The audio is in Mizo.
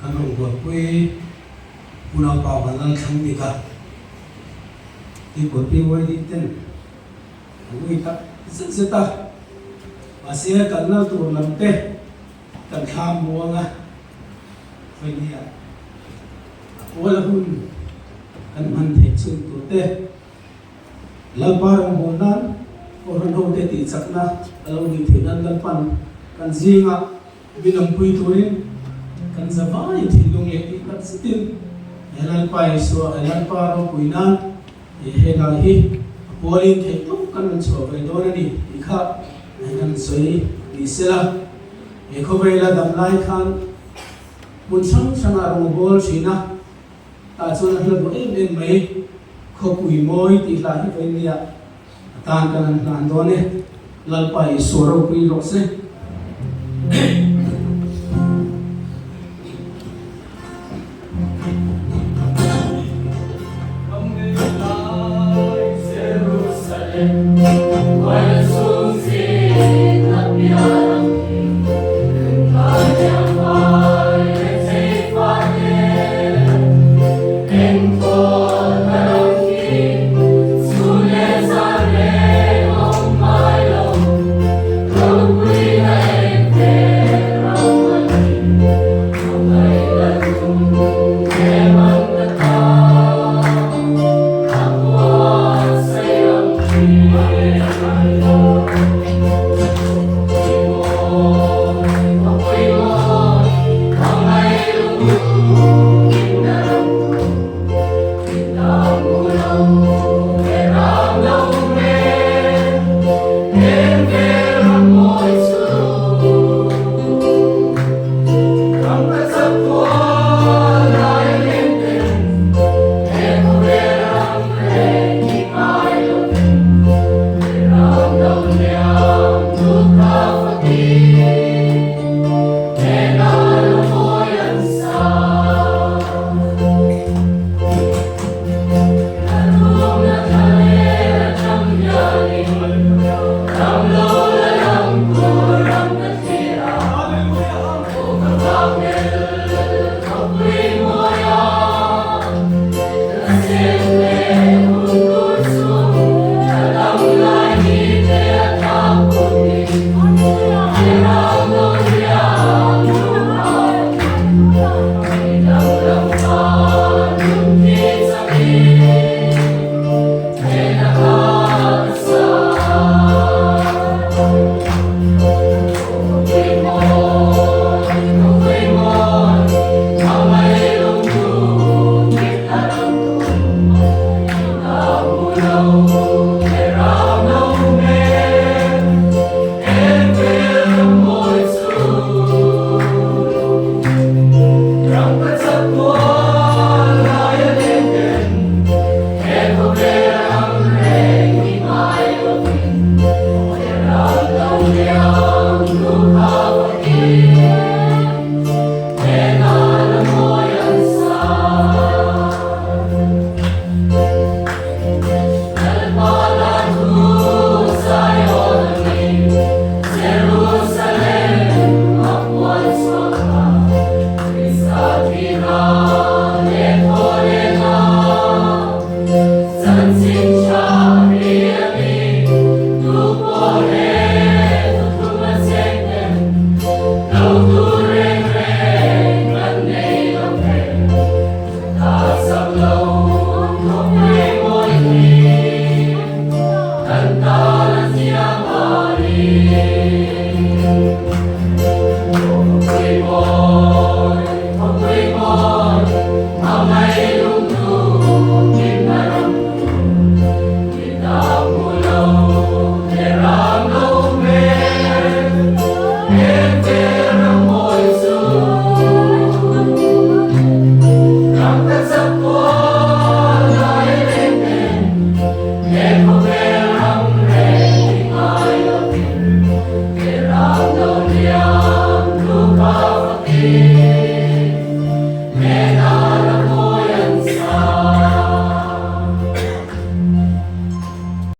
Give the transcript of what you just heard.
Kan rawn buaipui unaupa Vanlal Thlangdika Tuipui PYD ten an ui tak zet zet a, mahse kalna tur lam te kan thlam muang a, vawinia a puala hun kan hman theih chhun tur te Lalpa rawngbâwl nan Kohhran hote tihchakna a lo nih theih nan Lalpan kan zingah Min awmpui turin kan za vai thinlung leh tih tak zetin he Lalpa Isua, he Lalpa ropui nan he helai hi a pualin theih tawp kan rawn chhuah ve dawn a ni tih kha kan sawi ni sela. He khawvela dam lai khan hmun hrang hrangah rawngbâwl thin a, tah chuan a hla duh em em mai, Khawpui mawi tih hla hi vawi nia. A tan kan han hlan dawn e. Lalpa Isua ropui rawh se.